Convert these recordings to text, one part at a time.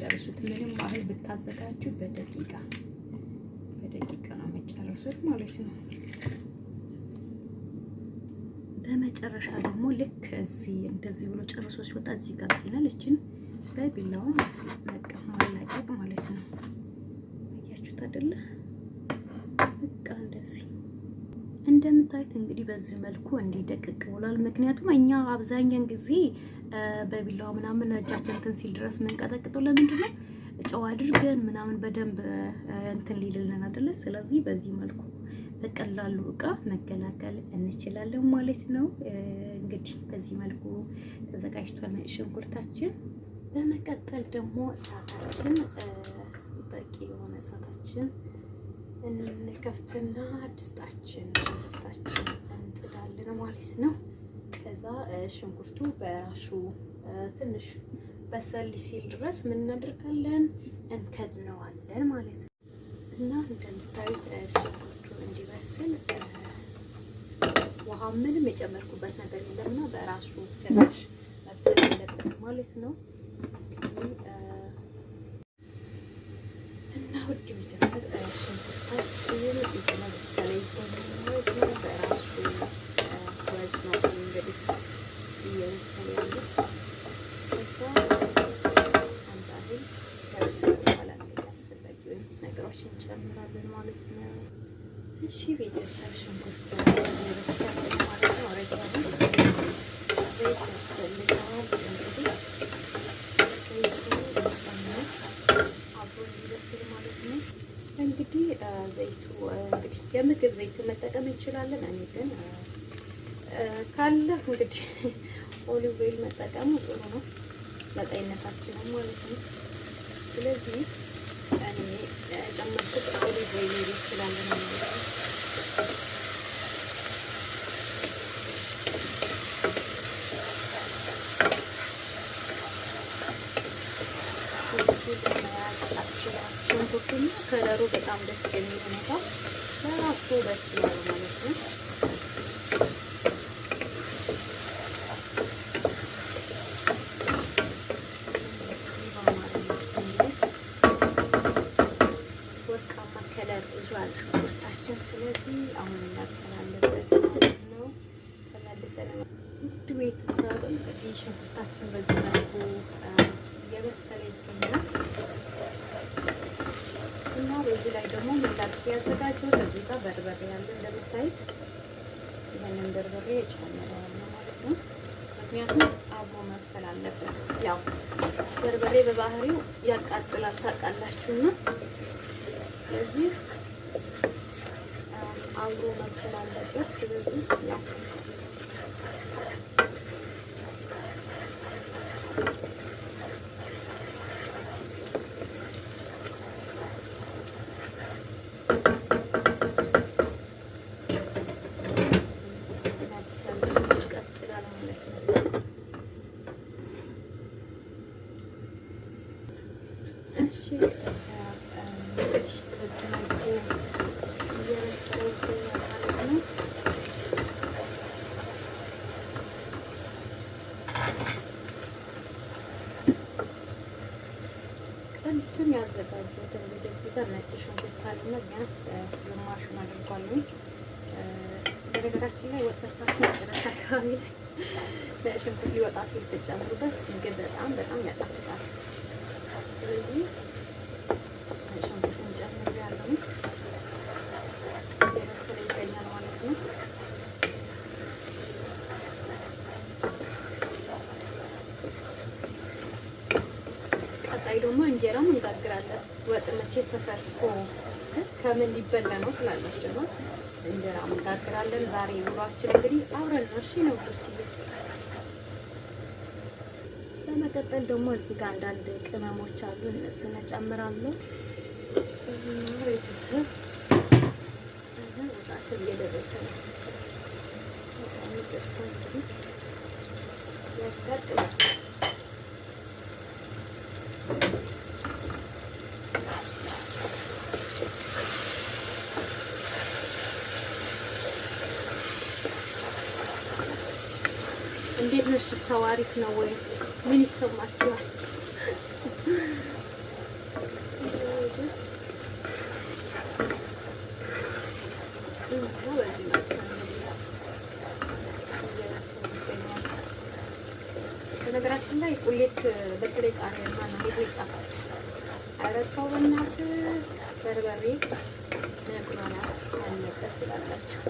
የምትጨርሱት። ምንም ያህል ብታዘጋጁ በደቂቃ በደቂቃ ነው የምትጨርሱት ማለት ነው። በመጨረሻ ደግሞ ልክ እዚህ እንደዚህ ብሎ ጨርሶ ሲወጣ እዚህ ጋር ይላል። እችን በቢላዋ በቃ ማላቀቅ ማለት ነው። አያችሁት አይደለ? በቃ እንደዚህ እንደምታዩት እንግዲህ በዚህ መልኩ እንዲደቅቅ ብሏል። ምክንያቱም እኛ አብዛኛን ጊዜ በቢላዋ ምናምን እጃችን እንትን ሲል ድረስ ምንቀጠቅጠው ለምንድን ነው? ጨው አድርገን ምናምን በደንብ እንትን ሊልልን አይደለ? ስለዚህ በዚህ መልኩ በቀላሉ እቃ መገላገል እንችላለን ማለት ነው። እንግዲህ በዚህ መልኩ ተዘጋጅቷል ነጭ ሽንኩርታችን። በመቀጠል ደግሞ እሳታችን በቂ የሆነ እሳታችን እንከፍትና ድስታችን ሽንኩርታችን እንጥዳለን ማለት ነው። ከዛ ሽንኩርቱ በራሱ ትንሽ በሰል ሲል ድረስ ምን እናደርጋለን? እንከድነዋለን ማለት ነው። እና እንደምታዩት ሽንኩርቱ እንዲበስል ውሃ ምንም የጨመርኩበት ነገር የለምና በራሱ ትንሽ መብሰል አለበት ማለት ነው። እና ውድ ቤተሰብ ሽንኩርታችን እየበሰለ ይገኛል ማለት ነው። በራሱ ወዝ ነው እንግዲህ እየበሰለ ያለው። ከዛ አንድ አህል ከበሰለ በኋላ እንግዲህ አስፈላጊውን ነገሮች እንጨምራለን ማለት ነው። እሺ ቤተሰብ ሽንኩርት እየበሰለ ማለት ነው። already አሁን ዘይት ያስፈልገዋል። እንግዲህ ዘይቱ ጨምር አብሮ እንዲበስል ማለት ነው። እንግዲህ ዘይቱ እንግዲህ የምግብ ዘይት መጠቀም እንችላለን። እኔ ግን ካለ እንግዲህ olive oil መጠቀሙ ጥሩ ነው ለጤንነታችንም ማለት ነው። ስለዚህ እኔ ጨመርኩት olive oil ስላለ ነው ማለት ነው። ሽንኩርቱና ከለሩ በጣም ደስ የሚል ሁኔታ በራሱ በስሏል ማለት ነው። ወርቃማ color ይዟል ሽንኩርታችን። ስለዚህ አሁን መብሰል አለበት ማለት ነው። ተመልሰን ውድ ቤተሰብ እንግዲህ ሽንኩርታችን በዚህ መልኩ እየበሰለ ይገኛል እና በዚህ ላይ ደግሞ ምን ላድርግ ያዘጋጀሁት እዚህ ጋር በርበሬ ያለ እንደምታዩት ይህንን በርበሬ እጨምረዋለሁ ማለት ነው። ምክንያቱም አብሮ መብሰል አለበት። ያው በርበሬ በባህሪው ያቃጥላል ታውቃላችሁና፣ ስለዚህ አብሮ መብሰል አለበት። ስለዚህ ያው መብሰል ይቀጥላል ማለት ነው። እሺ እንግዲህ በዚህ መልኩ እየበሰለ ይገኛል ማለት ነው። ቅድም ያዘጋጀሁት እንግዲህ እዚህ ጋር ነጭ ሽንኩርት አለና ቢያንስ ግማሹን አድርጓለሁ። በነገራችን ላይ ወጥ ሰርታችሁ መጨረሻ አካባቢ ላይ ነጭ ሽንኩርት ሊወጣ ሲል ስትጨምሩበት ምግብ በጣም በጣም ያጣፍጣል። ስለዚህ ነጭ ሽንኩርቱን ጨምሬያለሁ። እየበሰለ ይገኛል ማለት ነው። ቀጣይ ደግሞ እንጀራም እንጋግራለን። ወጥ መቼ ተሰርቶ ከምን ሊበላ ነው ትላላችሁ ነው። እንጀራም እንጋግራለን። ዛሬ ውሏችን እንግዲህ አብረን ነው። እሺ ነው በመቀጠል ደግሞ እዚህ ጋር አንዳንድ ቅመሞች አሉ፣ እነሱን እጨምራለሁ። ቤተሰብ ወጣችን እየደረሰ ነው። በጣም ይቅርታ እንግዲህ ያጋጥማል። እንዴት ነው ሽታው? አሪፍ ነው ወይ? ምን ይሰማችኋል? ቁሌት በተለይ ቃሪያ ነው ይጣፋል። ኧረ ተው በእናትህ በርበሬ መቁላላት አለበት ትላላችሁ።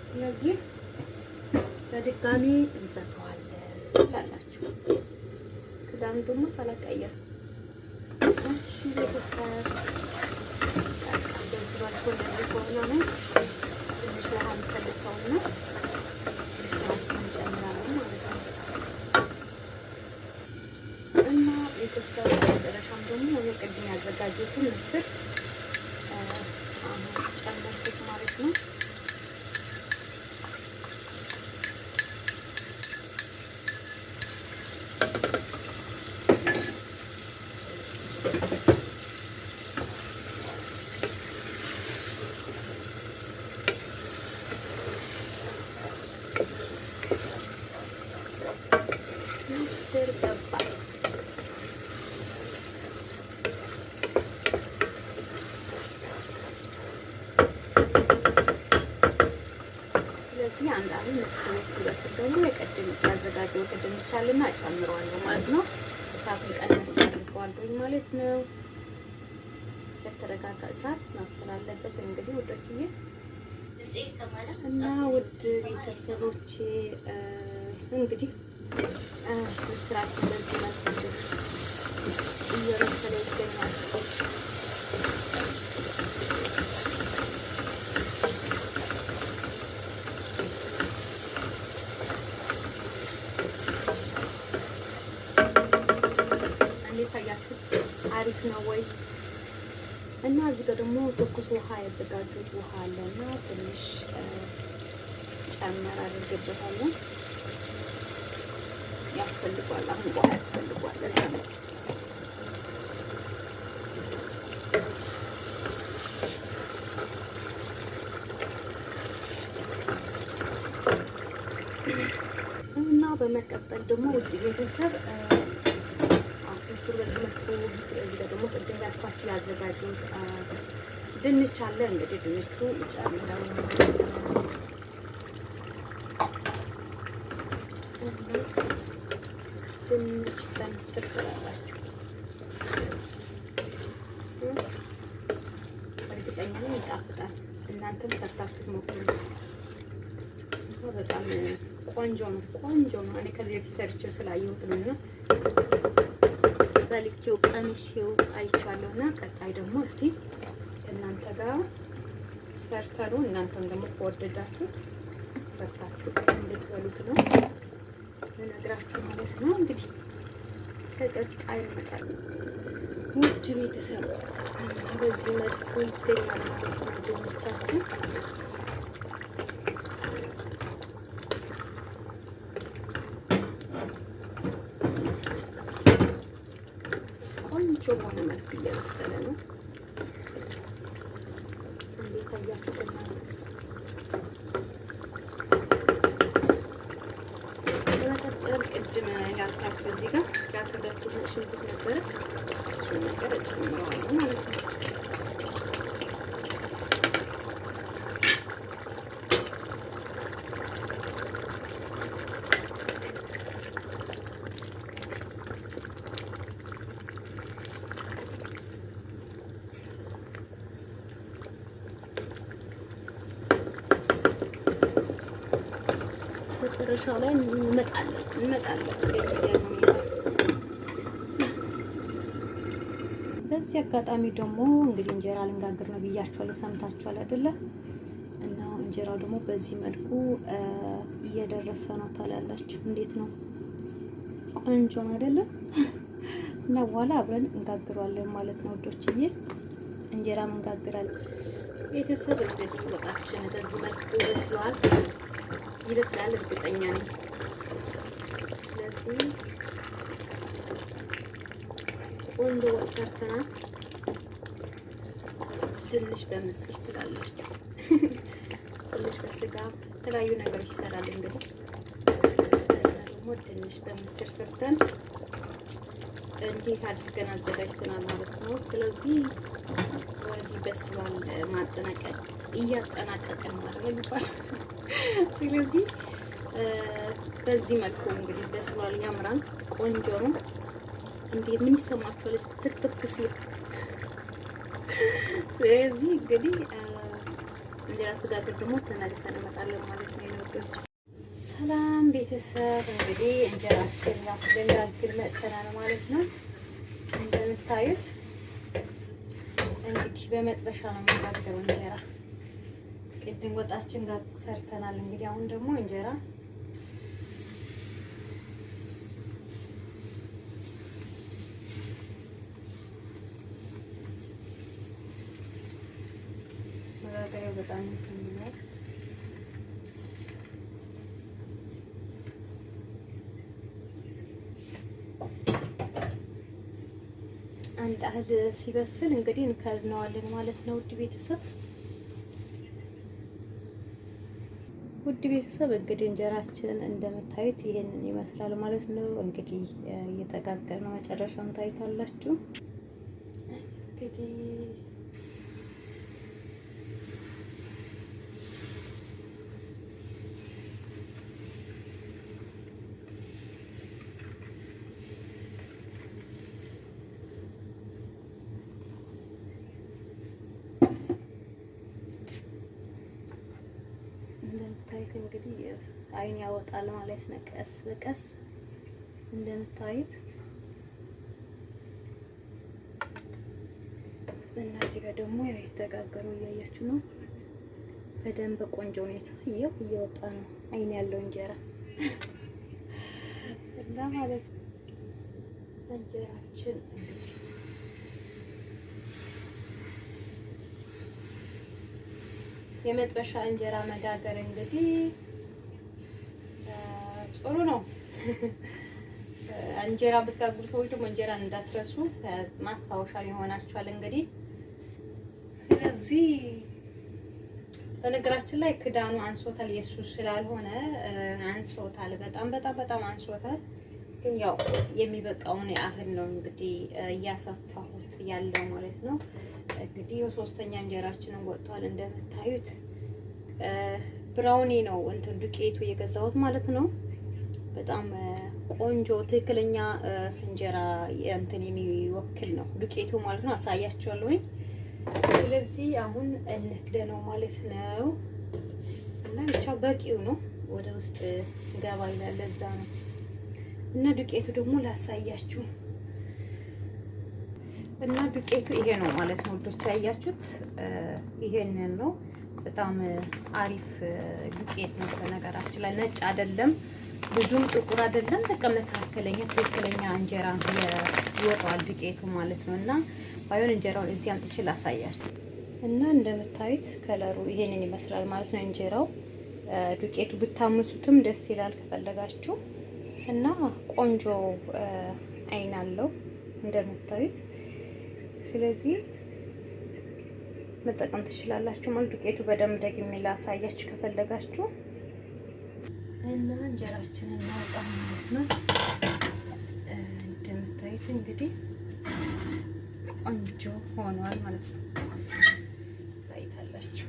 ስለዚህ በድጋሚ እንዘጋዋለን ትላላችሁ። ክዳኑ ደግሞ ሳላቀየር እሺ ቤተሰብ በዚህ መልኩ እንደዚህ ከሆነ ነው ትንሽ ውሃ እንፈልሰውና እንጨምራለን ማለት ነው። እና ቤተሰብ መጨረሻም ደግሞ የቅድም ያዘጋጀሁትን ምስር አሁን ጨመርኩት ማለት ነው። ምስር ገባ። ስለዚህ አንድ አሁን ምስሩ ሲበስል ደግሞ የቀድም ያዘጋጀሁት ድንች አለና እጨምረዋለሁ ማለት ነው። እሳቱን ቀነስ አድርገዋለሁኝ ማለት ነው። በተረጋጋ እሳት መብሰል አለበት እንግዲህ ውዶችዬ እና ውድ ቤተሰቦቼ እንግዲህ ምስራችን በዚህ መልኩ እየበሰለ ይገኛል። እንዴት አያችሁት? አሪፍ ነው ወይ? እና እዚህ ጋር ደግሞ ትኩስ ውሃ ያዘጋጁት ውሃ አለና ትንሽ ጨመር አድርጌበታለሁ። ያስፈልጓል፣ አሁን ውሃ ያስፈልጓል። ለዛ ነው እና በመቀጠል ደግሞ ውድ ቤተሰብ ምስሩ በዚህ መልኩ እዚህ ጋር ደግሞ ቅድም ያልኳችሁ ያዘጋጀሁት ድንች አለ። እንግዲህ ድንቹ እጨምረው ድንች በምስር ትላላችሁ። እርግጠኛ ነኝ ይጣፍጣል። እናንተም ሰርታችሁ ሞክሩት። በጣም ቆንጆ ነው፣ ቆንጆ ነው። እኔ ከዚህ በፊት ሰርቼው ስላየሁት ነው እና በልቼው ቀምሼው አይቻለሁ። እና ቀጣይ ደግሞ እስቲ ከእናንተ ጋር ሰርተኑ እናንተም ደግሞ ከወደዳችሁት ሰርታችሁ እንድትበሉት ነው ልነግራችሁ ማለት ነው። እንግዲህ ከቀጣይ እንመጣለን። ውድ ቤተሰብ በዚህ መልኩ ይገኛል ማለት ነው ድንቻችን። ቆንጆ በሆነ መልኩ እየበሰለ ነው። እንዴት አያችሁት እናንተስ? በመቀጠል ቅድም ያልኳችሁ እዚህ ጋር ያልተጋችሁት ነጭ ሽንኩርት ነበረ። እሱን ነገር እጨምረዋለሁ ማለት ነው። መጨረሻው ላይ እንመጣለን እንመጣለን። በዚህ አጋጣሚ ደግሞ እንግዲህ እንጀራ ልንጋግር ነው ብያችኋለሁ፣ ሰምታችኋል አይደለ? እና እንጀራው ደግሞ በዚህ መልኩ እየደረሰ ነው ታላላችሁ። እንዴት ነው? ቆንጆ ነው አይደለ? እና በኋላ አብረን እንጋግረዋለን ማለት ነው ውዶችዬ፣ እንጀራ እንጋግራለን። ቤተሰብ እንግዲህ ወጣችን በዚህ መልኩ በስሏል። ይበስላል እርግጠኛ ነኝ። ስለዚህ ቆንጆ ወጥ ሰርተናል። ድንች በምስር ትላላችሁ፣ ድንች በስጋ የተለያዩ ነገሮች ይሰራል። እንግዲህ ደግሞ ድንች በምስር ሰርተን እንዴት አድርገን አዘጋጅተናል ማለት ነው። ስለዚህ ወደ እንግዲህ በስሏል። ማጠናቀቅ እያጠናቀቅን ማለት ነው ይባላል። ስለዚህ በዚህ መልኩ እንግዲህ በስሏል። ያምራል፣ ቆንጆ ነው። እንዴት ምን ይሰማችኋል? ትክትክ ሲል። ስለዚህ እንግዲህ እንጀራ ስጋግር ደግሞ ተመልሰን እንመጣለን ማለት ነው። የወዶች ሰላም ቤተሰብ፣ እንግዲህ እንጀራችን ያው ልንጋግር መጥተናል ማለት ነው። እንደምታዩት እንግዲህ በመጥበሻ ነው የምንጋግረው እንጀራ። ቅድም ወጣችን ጋር ሰርተናል። እንግዲህ አሁን ደግሞ እንጀራ መጋገሪያው በጣም እንትን ይላል። አንድ አህል ሲበስል እንግዲህ እንከድነዋለን ማለት ነው። ውድ ቤተሰብ፣ ውድ ቤተሰብ እንግዲህ እንጀራችን እንደምታዩት ይሄንን ይመስላል ማለት ነው። እንግዲህ እየተጋገረ ነው። መጨረሻውን ታይታላችሁ እንግዲህ። እንደምታዩት እንግዲህ አይን ያወጣል ማለት ነው። ቀስ በቀስ እንደምታዩት እና እዚህ ጋር ደግሞ ያው የተጋገረው እያያችሁ ነው። በደንብ ቆንጆ ሁኔታ ይኸው እየወጣ ነው አይን ያለው እንጀራ እና ማለት ነው። እንጀራችን እንግዲህ የመጥበሻ እንጀራ መጋገር እንግዲህ ጥሩ ነው። እንጀራ ብትጋግሩ ሰዎች ደግሞ እንጀራ እንዳትረሱ፣ ማስታወሻ ይሆናችኋል። እንግዲህ ስለዚህ በነገራችን ላይ ክዳኑ አንሶታል፣ የሱ ስላልሆነ አንሶታል። በጣም በጣም በጣም አንሶታል። ግን ያው የሚበቃውን ያህል ነው እንግዲህ እያሰፋሁት ያለው ማለት ነው። እንግዲህ የሶስተኛ እንጀራችንን ወጥቷል እንደምታዩት። ብራውኒ ነው እንትን ዱቄቱ የገዛሁት ማለት ነው። በጣም ቆንጆ ትክክለኛ እንጀራ እንትን የሚወክል ነው ዱቄቱ ማለት ነው። አሳያችኋለሁኝ። ስለዚህ አሁን እንክደነው ማለት ነው እና ብቻ በቂው ነው። ወደ ውስጥ ገባ ይላል፣ ለዛ ነው። እና ዱቄቱ ደግሞ ላሳያችሁ እና ዱቄቱ ይሄ ነው ማለት ነው ውዶች፣ ያያችሁት ይሄንን ነው። በጣም አሪፍ ዱቄት ነው። በነገራችን ላይ ነጭ አይደለም፣ ብዙም ጥቁር አይደለም። በቃ መካከለኛ ትክክለኛ እንጀራ ይወጣዋል ዱቄቱ ማለት ነው። እና ባይሆን እንጀራውን እዚህ አምጥቼ ላሳያችሁ እና እንደምታዩት ከለሩ ይሄንን ይመስላል ማለት ነው። እንጀራው ዱቄቱ ብታምሱትም ደስ ይላል ከፈለጋችሁ እና ቆንጆ አይን አለው እንደምታዩት። ስለዚህ መጠቀም ትችላላችሁ ማለት ዱቄቱ በደንብ ደግሜ ላሳያችሁ ከፈለጋችሁ እና እንጀራችንን እናውጣ ማለት ነው። እንደምታዩት እንግዲህ ቆንጆ ሆኗል ማለት ነው። ታይታላችሁ።